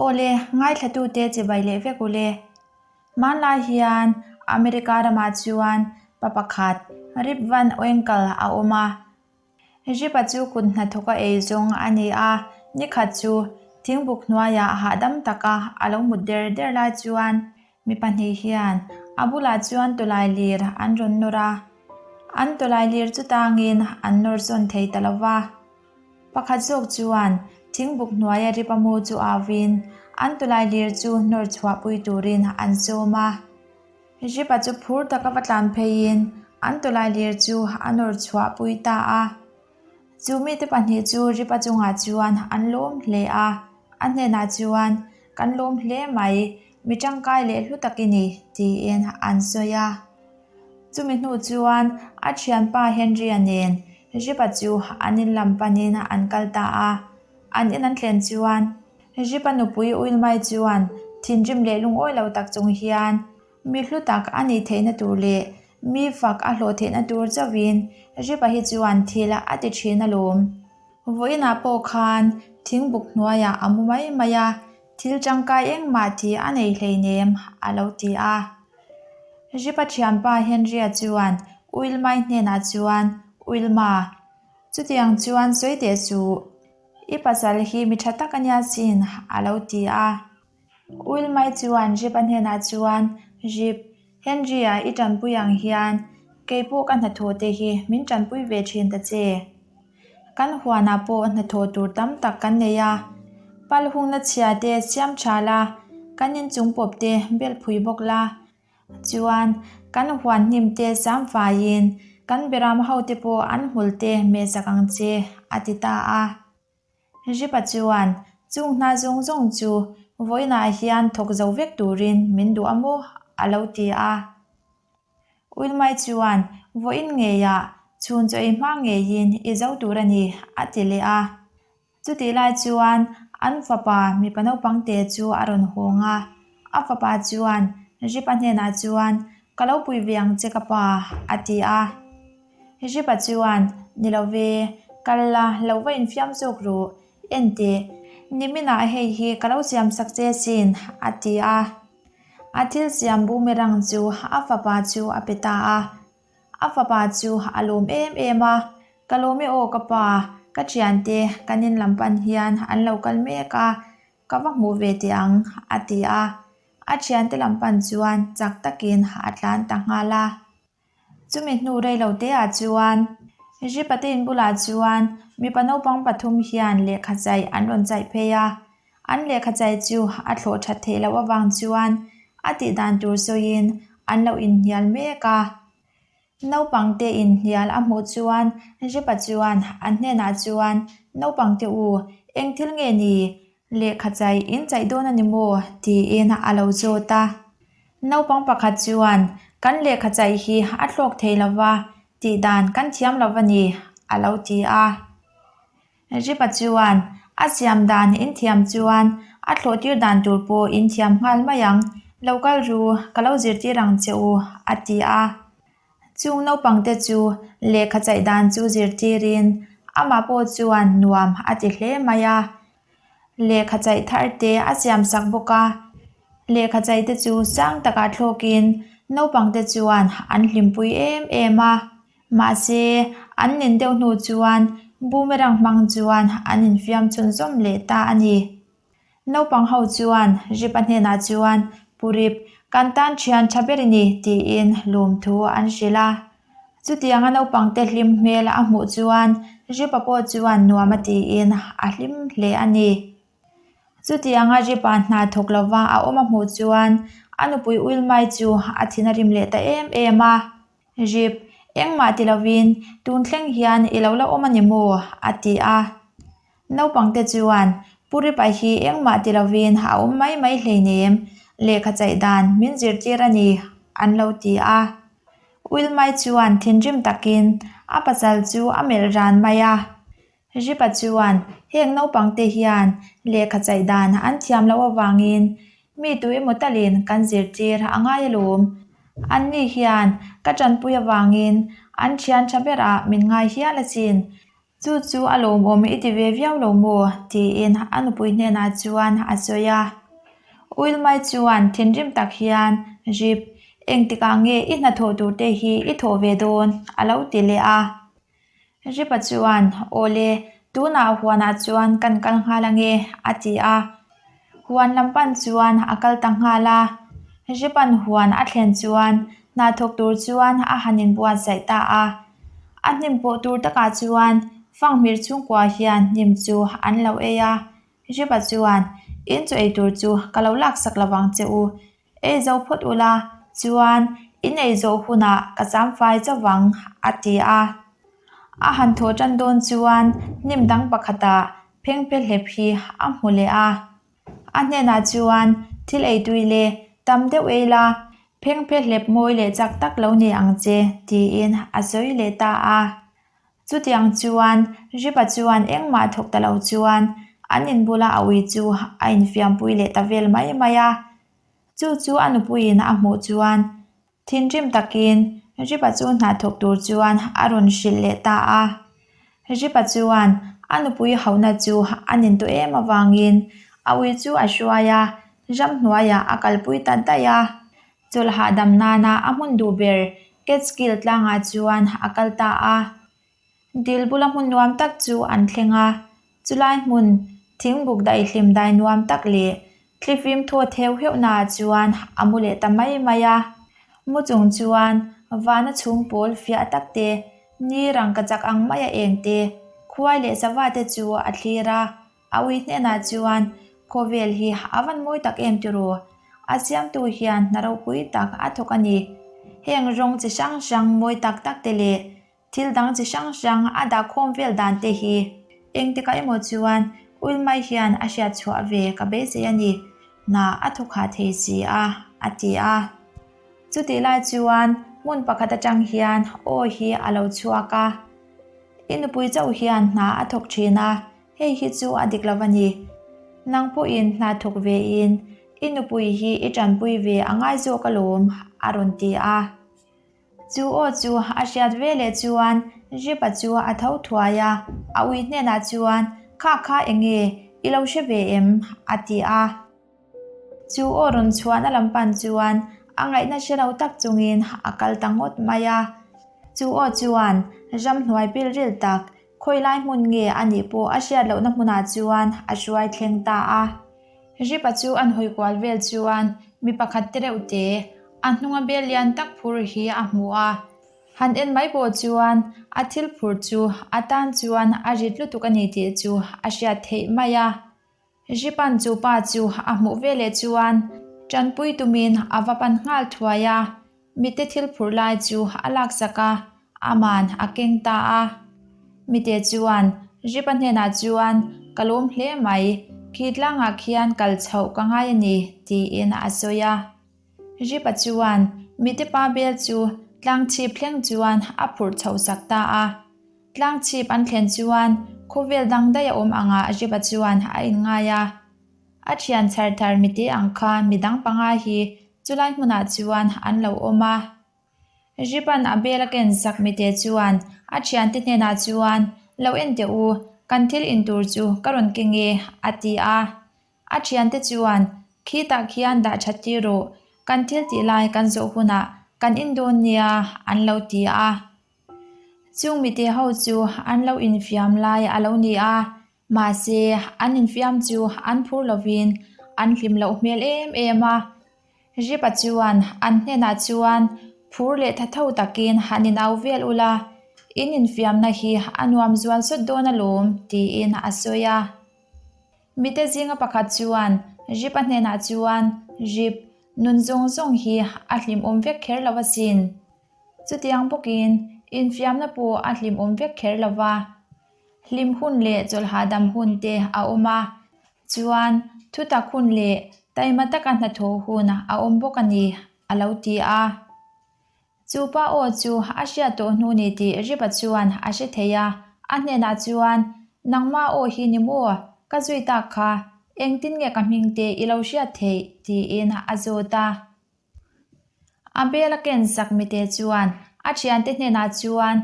Aw le, ngaithlatute chibai leh vek u le. Hmanlai hian America ramah chuan pa pakhat Rip Van Winkle a awm a. Rip-a chu kut hnathawka ei zawng a ni a, nikhat chu thingbuk hnuaiah hahdam taka a lo mut der der lai chuan Mi pahnih hian a bulah chuan tawlai lir an rawn nawr a, an tawlai lir chu tangin an nawr zawn thei ta lo va. Pakhat zawk chuan thingbuk hnuaia ripa mu chu auin an tawlai lir chu nawr chhuahpui turin an sawm a. Ripa chu phur taka va tlan pheiin an tawlai lir chu a nawr chhuahpui ta a. Chu mite pahnih chu Ripa chungah chuan an lawm hle a, a hnenah chuan, Kan lawm hle mai, mi tangkai leh hlu tak i ni, tiin an sawi a. Chumi hnu chuan a thianpa Henry-a nen Ripa chu an in lam panin an kal ta a. An in an thlen chuan Ripa nupui Wilma-i chuan thinrim leh lungawi lo tak chung hian, Mi hlu tak a nih theihna tur leh mi fak a hlawh theihna tur chauhin Ripa hi chuan thil a ti thin alawm. Vawiinah pawh khan thingbuk hnuaiah a mu mai mai a, thil tangkai engmah tih a nei hleinem a lo ti a. Ripa thianpa Henry-a chuan Wilma-i hnenah chuan, Wilma, chutiang chuan sawi teh suh. I pasal hi mi tha tak a nia sin a lo ti a. Wilmai chuan Rip a hnenah chuan, Rip, Henry-a i tanpui ang hian kei pawh ka hnathawh te hi min tanpui ve thin ta che. Kan huanah pawh hnathawh tur tam tak kan nei a, pal hungna chhia te siam tha la, kan inchung pawp te bel phui bawk la. Chuan, kan huan hnim te sam faiin kan beram ho te pawh an hmul te mehsak ang che, a ti ta a. Ripa chuan, Chung hna zawng zawng chu vawiinah hian thawk zo vek turin min duh a maw? a lo ti a. Wilmai chuan, Vawiin ngeiah, chhun chaw ei hma ngeiin i zo tur a ni, a ti leh a. Chutih lai chuan an fapa mipa naupang te chu a rawn hawng a. A fapa chuan Ripa hnenah chuan, Ka lo pui ve ang che ka pa, a ti a. Ripa chuan, Ni lo ve, kal la, lo va infiam zawk rawh, en teh, niminah hei hi ka lo siam sak che sin, a ti a. A thil siam boomerang chu a fapa chu a pe ta a. A fapa chu a lawm em em a, Ka lawm e aw ka pa, ka thiante kan in lam pan hian an lo kal mek a, ka va hmuh ve teh ang, a ti a. A thiante lam pan chuan chak takin a tlan ta nghal a. Chumi hnu rei lo te ah chuan Ripate in bulah chuan mipa naupang pathum hian lehkha chaih an rawn chaih phei a, an lehkha chaih chu a thlawh that theih loh avang chuan a tih dan tur sawiin an lo inhnial mek a. Naupang te inhnial a hmuh chuan Ripa chuan an hnenah chuan, Naupang te u, eng thil nge ni? Lehkha chaih in chaih dawn a ni maw? tiin a lo zawt a. Naupang pakhat chuan, Kan lehkha chaih hi a thlawk thei lo va, tih dan kan thiam lo va ni, a lo ti a. Ripa chuan, A siam dan in thiam chuan a thlawh tir dan tur pawh in thiam nghal mai ang, lo kal ru, ka lo zirtir ang che u, a ti a. Chung naupangte chu lehkha chaih dan chu zirtirin amah pawh chuan nuam a ti hle mai a. Lehkha chaih thar te a siam sak bawk a, lehkha chaih te chu sang takah thlawkin naupangte chuan an hlimpui em em a. Mahse, an nin deuh hnu chuan boomerang hmang chuan an infiam chhunzawm leh ta a ni. Naupang ho chuan Ripa hnenah chuan, Pu Rip, kan tan thian tha ber i ni, tiin lawmthu an hrilh a. Chutianga naupangte hlim hmel a hmuh chuan Ripa pawh chuan nuam a tiin a hlim hle a ni. Chutianga Ripa hna thawk lova a awm a hmuh chuan a nupui Wilmai chu a thin a rim leh ta em em a. Rip, engmah ti lovin tun thleng hian i lo la awm a ni maw? a ti a. Naupangte chuan, Pu Ripa hi engmah ti lovin a awm mai mai hleinem, lehkha chaih dan min zirtir a ni, an lo ti a. Wilmai chuan thinrim takin a pasal chu a melh ran mai a. Ripa chuan, Heng naupangte hian lehkha chaih dan an thiam loh avangin mi tu emaw talin kan zirtir a ngai alawm. Anni hian ka tanpui avangin an thian tha berah min ngai hial asin. Chu chu a lawmawm i ti ve viau lo maw? tiin a nupui hnenah chuan a sawi a. Wilmai chuan thinrim tak hian, Rip, engtikah nge i hnathawh tur te hi i thawh ve dawn? a lo ti leh a. Ripa chuan, Awle, tunah huanah chuan kan kal nghal ange, a ti a. Huan lam pan chuan a kal ta nghal a. Ripa'n huan a thlen chuan hna thawk tur chuan a han inbuatsaih ta a. A hnim pawh tur takah chuan fanghmir chhungkua hian hnim chu an lo ei a. Ripa chuan, In chaw ei tur chu ka lo laksak lo vang che u. Ei zo phawt ula, chuan in ei zawh hunah ka cham fai chauh vang, a ti a. A han thawh tan dawn chuan hnim dang pakhatah phengphe hlep hi a hmu leh a. A hnenah chuan thil ei tui le, tam deuh ei la, phengphe hlep mawi leh chak tak lo ni ang che, tiin a sawi leh ta a. Chutiang chuan Ripa chuan engmah thawk ta lo chuan an inbula a ui chu a infiampui leh ta vel mai mai a. Chu chu a nupuiin a hmuh chuan thinrim takin Ripa chu hna thawk tur chuan a rawn hrilh leh ta a. Ripa chuan a nupui hauhna chu a nin tawh em avangin a ui chu a hruai a, ramhnuaiah a kalpui ta daih a. Chawlh hahdam nana a hmun duh ber Catskill tlangah chuan a kal ta a. Dil bula hmun nuam tak chu an thleng a, chulai hmun thingbuk daihlim dai nuam tak leh thlifim thaw theu heuhnaah chuan a mu leh ta mai mai a. Mu chung chuan vana chhung pawl fiah tak te, ni rangkachak ang maia eng te, khuai leh sava te chu a thlir a. A ui hnenah chuan, Khawvel hi a van mawi tak em tiraw? A siamtu hian hna ropui tak a thawk a ni. Heng rawng chi hrang hrang mawi tak tak te leh thil dang chi hrang hrang a dah khawm vel dan te hi engtikah emaw chuan Uilmai hian a hriat chhuah ve ka beisei a ni. Hna a thawk hah thei si a, a ti a. Chutih lai chuan hmun pakhat atang hian aw hi a lo chhuak a. I nupui chauh hian hna a thawk thin a, hei hi chu a dik lo a ni. Nang pawhin hna thawk ve in i nupui hi i tanpui ve a ngai zawk alawm, a rawn ti a. Chu aw chu a hriat ve leh chuan Ripa chu a tho thuai a, a ui hnenah chuan, Kha kha eng nge i lo hre ve em? a ti a. Chu aw rawn chhuahna lam pan chuan a ngaihna hre lo tak chungin a kal ta ngawt mai a. Chu aw chuan ramhnuai pilril tak khawi lai hmun nge a nih pawh a hriat lohna hmunah chuan a hruai thleng ta a. Ripa chu an hawi kual vel chuan mi pakhat te reuh te a hnunga bel lian tak phur hi a hmu a. Han en mai pawh chuan a thil phur chu a tan chuan a rit lutuk a ni tih chu a hriat theih mai a. Ripan chu pa chu a hmuh veleh chuan tanpui tumin a va pan nghal thuai a, mite thil phurh lai chu a laksak a, aman a keng ta a. Mite chuan Ripa hnenah chuan, Ka lawm hle mai, khi tlangah khian kal chhoh ka ngai a ni, tiin a sawi a. Ripa chuan mite pa bel chu tlang chhip thleng chuan a phurh chhoh sak ta a. Tlang chhip an thlen chuan khawvel dang daih a awm angah Ripa chuan a inngai a. A thian chhar thar mite ang kha midang panga hi chulai hmunah chuan an lo awm a. Ripa'n a bel a ken sak mite chuan a thiante hnenah chuan, Lo en teh u, kan thil in tur chu ka rawn keng e, a ti a. A thiante chuan, Khitah khian dah that tir rawh, kan thil tih lai kan zawh hunah kan in dawn nia, an lo ti a. Chung mite ho chu an lo infiam lai a lo ni a, mahse an infiam chu an phur lovin an hlim loh hmel em em a. Ripa chuan an hnenah chuan phur leh tha tho takin han inau vel ula, in infiamna hi a nuam zual sawt dawn alawm, tiin a sawi a. Mite zinga pakhat chuan Ripa hnenah chuan, Rip, nun zawng zawng hi a hlimawm vek kher lo asin. Chutiang bawkin infiamna pawh a hlimawm vek kher lo va, hlim hun leh chawlh hahdam hun te a awm a, chuan thutak hun leh taima taka hnathawh hun a awm bawk a ni, a lo ti a. Chu pa aw chu a hriat tawh hnu ni tih Ripa chuan a hre thei a, a hnenah chuan, Nangma aw hi ni maw? Ka zui tak kha, engtin nge ka hming te i lo hriat theih? tiin a zawt a. A bel a ken sak mite chuan a thiante hnenah chuan,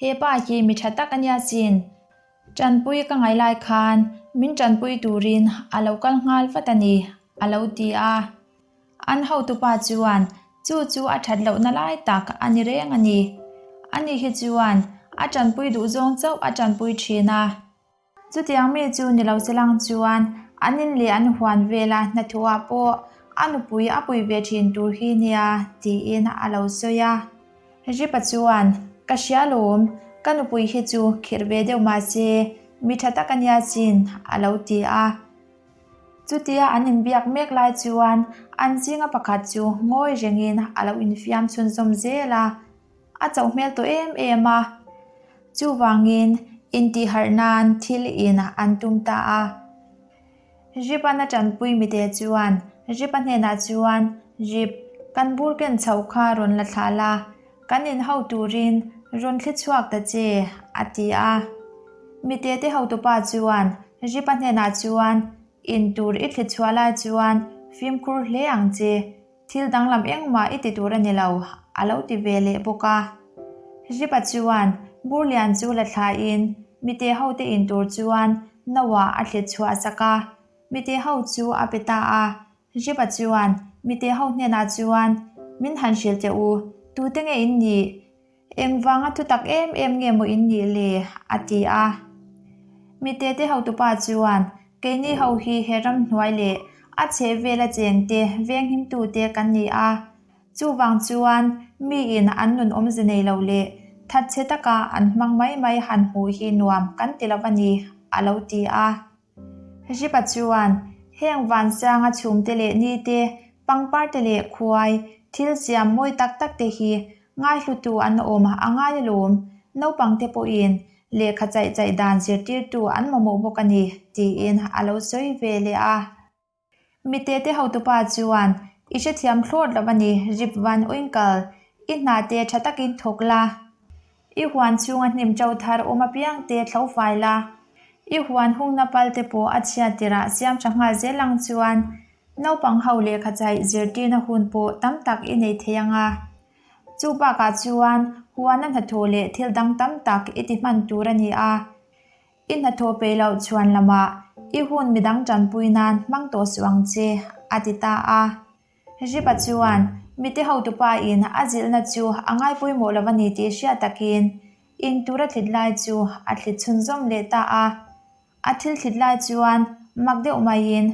He pa hi mi tha tak a nia sin. Ṭanpui ka ngaih lai khan min ṭanpui turin a lo kal nghal vat a ni, a lo ti a. An hotupa chuan chu chu a ṭhat lohna lai tak a ni reng a ni. Ani hi chuan a ṭanpui duh zawng chauh a ṭanpui ṭhin a. Chutiang mi chu ni lo se lang chuan an in leh an huan vela hnathawhah pawh a nupui a pui ve thin tur hi nia tiin a lo sawi a. Ripa chuan, Ka hria lawm, ka nupui hi chu khirh ve deuh mah se mi tha tak a nia chin a lo ti a. Chutia an inbiak mek lai chuan an zinga pakhat chu ngawi rengin a lo infiam chhunzawm zel a. A chauh hmel tawh em em a, chuvangin intihharh nan thil in an tum ta a. Rip-a'n a tanpui mite chuan Rip-a hnenah chuan, Rip, kan bur ken chhoh kha rawn la thlah la, kan inho turin rawn thli chhuak ta che, a ti a. Mite te hotupa chuan Rip-a hnenah chuan, In tur i thli chhuah lai chuan fimkhur hle ang che, Thil danglam engmah i ti tur a ni lo, a lo ti ve leh bawk a. Ripa chuan Burlian chu la thlain mite hote in tur chuan Noah a thlit chhuah sak a, mite ho chu a pe ta a. Ripa chuan mite ho hnenah chuan, Min han hrilh teh u, tute nge in nih? Engvanga thutak em em nge maw in nih le? a ti a. Mitete hotupa chuan, Keini ho hi he ramhnuai leh a chhehvela chengte venghimtute kan ni a. Chuvang chuan miin an nun awmze nei lo leh thatchhe taka an hmang mai mai han hmuh hi nuam kan ti lo a ni, a lo ti a. Ripa chuan, Heng vansanga chhumte leh nite, pangparte leh khuai, thil siam mawi tak tak te hi ngaihlutu an awm a ngai alawm, naupangte pawhin lehkha chaih chaih dan zirtirtu an mamawh bawk a ni, tiin a lo sawi ve leh a. Mitete hotupa chuan, I hrethiam thlawt lo a ni, Rip Van Winkle, i hna te tha takin thawk la. I huan chhunga hnim ṭo thar awm apiang te thlo fai la. I huan hungna pal te pawh a chhiat tirah siam ṭha nghal zel ang chuan naupang ho lehkha chaih zirtirna hun pawh tam tak i nei thei ang a. Chu bakah chuan huana hnathawh leh thil dang tam tak i ti hman tur a ni a. I hnathawh peih loh chhuan lamah i hun midang ṭanpui nan hmang tawh suh ang che, a ti ta a. Ripa chuan mite hotupa in a zilhna chu a ngai pawimawh lo a ni tih hriat takin in tur a thlit lai chu a thlit chhunzawm leh ta a. A thil thlit lai chuan mak deuh maiin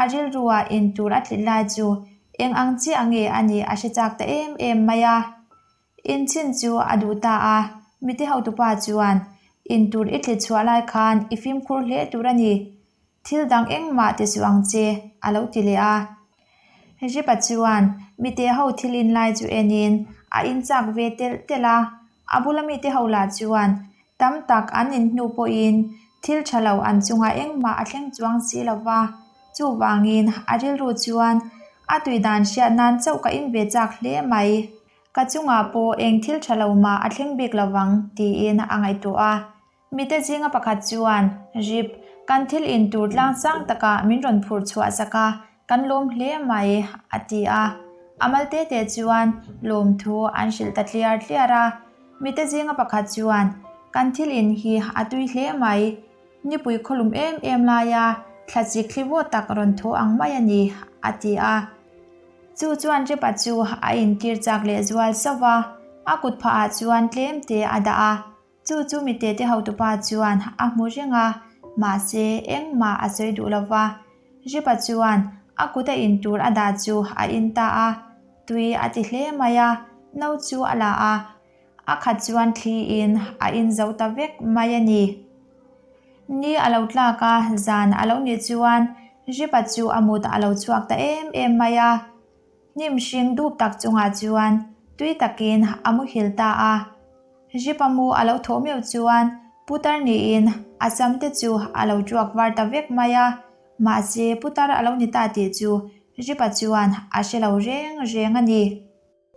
a rilruah in tur a thlit lai chu eng ang chiah nge a nih a hre chak ta em em mai a. Inchhin chu a duh ta a, mite hotupa chuan, In tur i thlit chhuah lai khan i fimkhur hle tur a ni. Thil dang engmah ti suh ang che, a lo ti leh a. Ripa chuan mite ho thil in lai chu enin a inchak ve telh telh a, a bula mite ho lah chuan tam tak an in hnu pawhin thil tha lo an chungah engmah a thleng chuang si lo va, chuvangin a rilru chuan a tui dan hriat nan chauh ka in ve chak hle mai. Ka chungah pawh eng thil tha lo mah a thleng bik lovang tiin a ngaihtuah a. Mite zinga pakhat chuan, Rip, kan thil in tur tlang sang takah min rawn phurh chhuah sak a, kan lawm hle mai, a ti a. A mal te te chuan lawmthu an hrilh ta tliar tliar a. Mite zinga pakhat chuan, Kan thil in hi a tui hle mai, nipui khawlum em em laia thlachik thli vawt tak rawn thaw ang mai a ni, a ti a. Chu chuan Ripa chu a intir chak leh zual sauh va, a kut phahah chuan tlem te a dah a. Chu chu mitete hotupa chuan a hmu reng a, mahse engmah a sawi duh lo va. Ripa chuan a kut a in tur a dah chu a in ta a, tui a ti hle mai a, no chu a la a, a khat chuan thliin a in zo ta vek mai a ni. Ni a lo tlak a, zan a lo nih chuan Ripa chu a mut a lo chhuak ta em em mai a. Hnim hring dup tak chungah chuan tui takin a muhil ta a. Ripa mu a lo thawh meuh chuan putar niin a sam te chu a lo tuak var ta vek mai a. Mahse putar a lo ni ta tih chu Ripa chuan a hre lo reng reng a ni.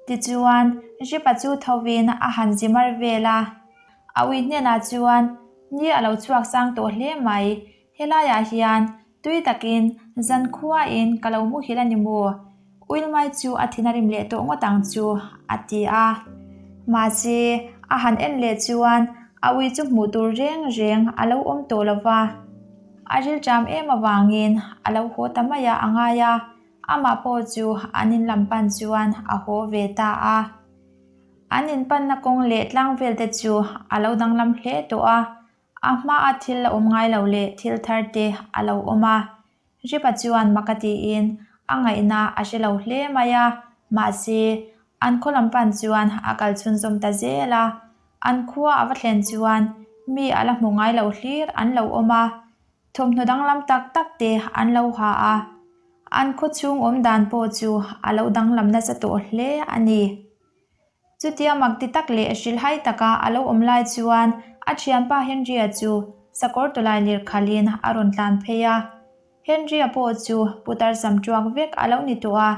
Tichuan, Ripa chu thovin a han zi mar vel a. A ui hnenah chuan, Ni a lo chhuak sang tawh hle mai. Helaiah hian tui takin zankhuain ka lo muhil a ni maw? Uilmai chu a thin a rim leh tawh ngawt ang chu, a ti a. Mahse, a han en leh chuan. A ui chu hmuh tur reng reng a lo awm tawh lo va. A rilṭam em avangin a lo haw ta mai a a ngai a, amah pawh chu an in lam pan chuan a haw ve ta a. An inpanna kawng leh tlang vel te chu a lo danglam hle tawh a, a hmaa thil la awm ngai lo leh thil thar te a lo awm a. Ripa chuan mak a tiin a ngaihna a hre lo hle mai a, mahse an khaw lam pan chuan a kal chhunzawm ta zel a. An khua a va thlen chuan mi a la hmu ngai lo hlir an lo awm a, thawmhnaw danglam tak tak te an lo ha a. An khaw chhung awm dan pawh chu a lo danglam nasa tawh hle a ni. Chutia mak ti tak leh hrilhai taka a lo awm lai chuan a thianpa Henry-a chu sakawr tawlai lir khalhin a rawn tlan phei a. Henry-a pawh chu putar sam tuak vek a lo ni tawh a,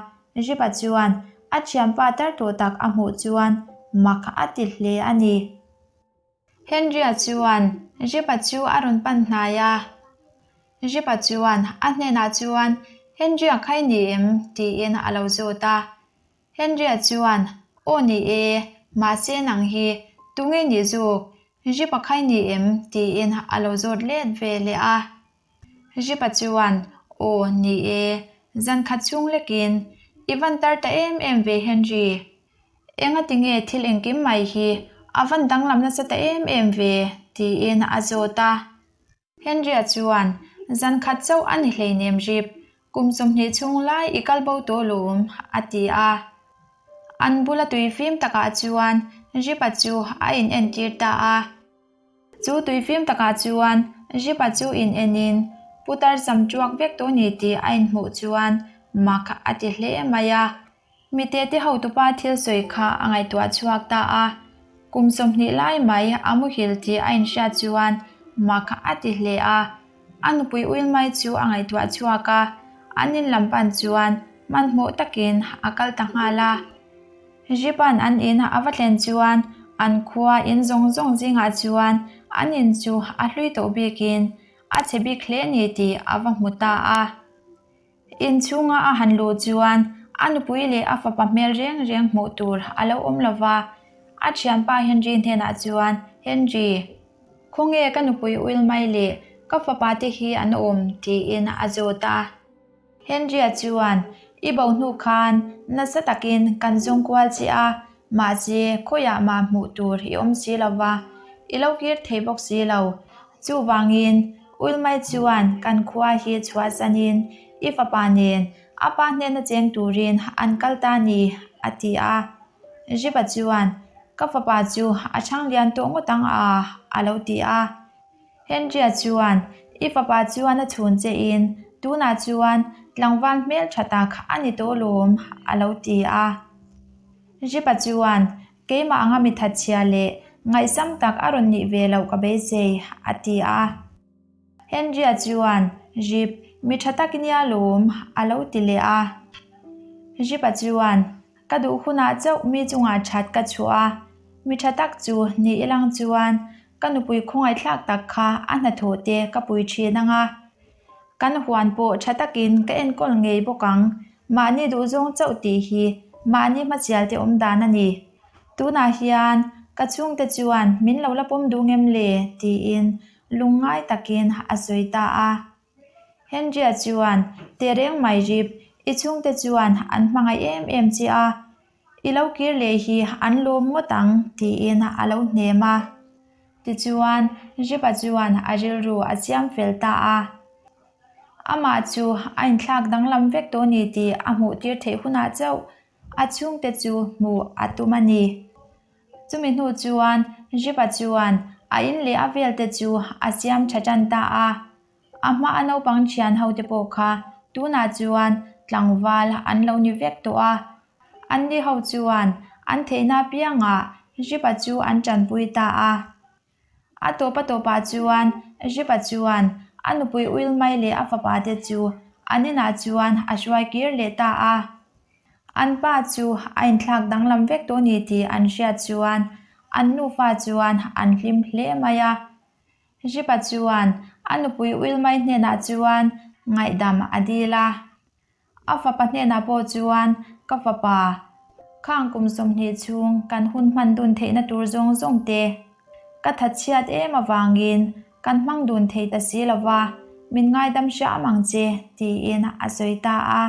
Rip-a chuan a thianpa tar tawh tak a hmuh chuan mak a ti hle a ni. Henry-a chuan Rip-a chu a rawn pan hnai a. Rip-a chuan a hnenah chuan, Henry-a kha i ni em? tiin a lo zawt a. Henry-a chuan, Aw ni e, mahse nang hi tunge nih zawk? Rip-a kha i ni em? tiin a lo zawt let ve leh a. Rip-a chuan, Aw ni e, zan khat chhung lekin i van tar ta em em ve Henry. Engati nge thil engkim mai hi a van danglam nasa ta em em ve? tiin a zawt a. Henry-a chuan, Zan khat chauh a ni hleinem Rip, kum 20 chhung lai i kal bo tawh lawm, a ti a. An bula tui fim takah chuan Rip-a chu a inentir ta a. Chu tui fim takah chuan Rip-a chu inenin putar sam tuak vek tawh ni tih a inhmuh chuan mak a ti hle mai a. Mitete hotupa thil sawi kha a ngaihtuah chhuak ta a, kum 20 lai mai a muhil tih a inhriat chuan mak a ti hle a. A nupui Wilmai chu a ngaihtuah chhuak a, an in lam pan chuan hmanhmawh takin a kal ta nghal a. Ripan an in a va thlen chuan an khua in zawng zawng zingah chuan an in chu a hlui tawh bikin a chhe bik hle ni tih a va hmu ta a. Inchhunga a han luh chuan a nupui leh a fapa hmel reng reng hmuh tur a lo awm lo va. A thianpa Henry hnenah chuan, Henry, khawnge ka nupui Wilmai leh ka fapa te hi an awm? tiin a zawt a. Henry-a chuan, I bo hnu khan nasa takin kan zawng kual che a, mahse khawiah mah hmuh tur i awm si lo va, i lo kir thei bawk si lo. Chuvangin, Ulmai chuan kan khua hi chhuahsanin i fapa nen a pa hnena cheng turin an kal ta ni, a ti a. Ripa chuan, Ka fapa chu a chhang lian tawh ngawt ang a, a lo ti a. Henry-a chuan, I fapa chuan a chhun che in, tunah chuan tlangval hmel tha tak a ni tawh lawm, a lo ti a. Ripa chuan, Keimah anga mi thatchhia leh ngaihsam tak a rawn nih ve loh ka beisei, a ti a. Henry-a chuan, Rip, mi tha tak i nia lawm, a lo ti leh a. Rip-a chuan, Ka duh hunah chauh mi chungah that ka chhuah a, mi tha tak chu ni ilang chuan ka nupui khawngaihthlak tak kha a hnathawh te ka pui thin ang a. Kan huan pawh tha takin ka enkawl ngei bawk ang, mahni duhzawng chauh tih hi mahni hmachial te awm dan a ni. Tunah hian ka chhungte chuan min lo la pawm duh ngem le? tiin lungngai takin a sawi ta a. Henry-a chuan, Tehreng mai rip, i chhungte chuan an hmangaih em em che a, I lo kir leh hi an lawm ngawt ang, tiin a lo hnem a. Tichuan, Ripa chuan a rilru a siam fel ta a. Amah chu a inthlak danglam vek tawh ni tih a hmuh tir theih hunah chauh a chhungte chu hmuh a tum a ni. Chumi hnu chuan Ripa chuan a in leh a velte chu a siam tha tan ta a. A hma a naupang thian ho te pawh kha tunah chuan tlangval an lo ni vek tawh a. Anni ho chuan an theihna apiangah Ripa chu an tanpui ta a. A tawp a tawpah chuan Ripa chuan a nupui Wilmai leh a fapa te chu an inah chuan a hruai kir leh ta a. An pa chu a inthlak danglam vek tawh ni tih an hriat chuan an nufa chuan an hlim hle mai a. Ripa chuan a nupui Wilmai hnenah chuan ngaihdam a dil a. A fapa hnenah pawh chuan, Ka fapa, khang kum 20 chhung kan hun hman dun theihna tur zawng zawng te. Ka thatchhiat em avangin kan hmang dun thei ta si lo va, min ngaidam hram ang che, tiin a sawi ta a.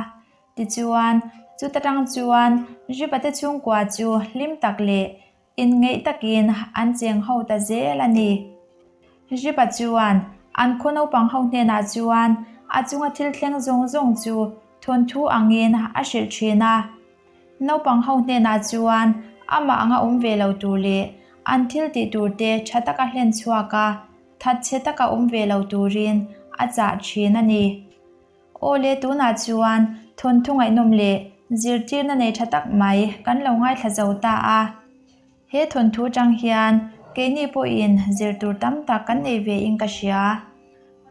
Tichuan, chuta tang chuan Ripate chhungkua chu hlim tak leh inngeih takin an cheng ho ta zel a ni. Ripa chuan an khaw naupang ho hnenah chuan a chunga thil thleng zawng zawng chu thawnthu angin a hrilh thin a. Naupang ho hnenah chuan amah anga awm ve lo tur leh an thil tih tur te tha taka hlen chhuak a, thatchhe taka awm ve lo turin a chah thin a ni. Aw le tunah chuan thawnthu ngaihnawm leh zirtirna nei tha tak mai kan lo ngaithla zo ta a. He thawnthu tang hian keini pawhin zir tur tam tak kan nei ve in ka hria.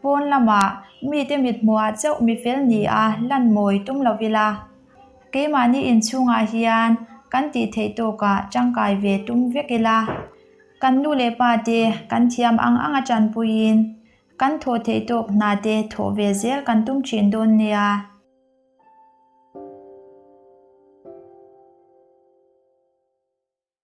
Pawn lamah mite mithmuhah chauh mifel ni a lan mawi tum lo ila. Keimahni inchhungah hian kan tih theih tawkah tangkai ve tum vek ila. Kan nu leh pa te kan thiam ang anga tanpuiin kan thawh theih tawk hna te thawh ve zel kan tum thin dawn nia.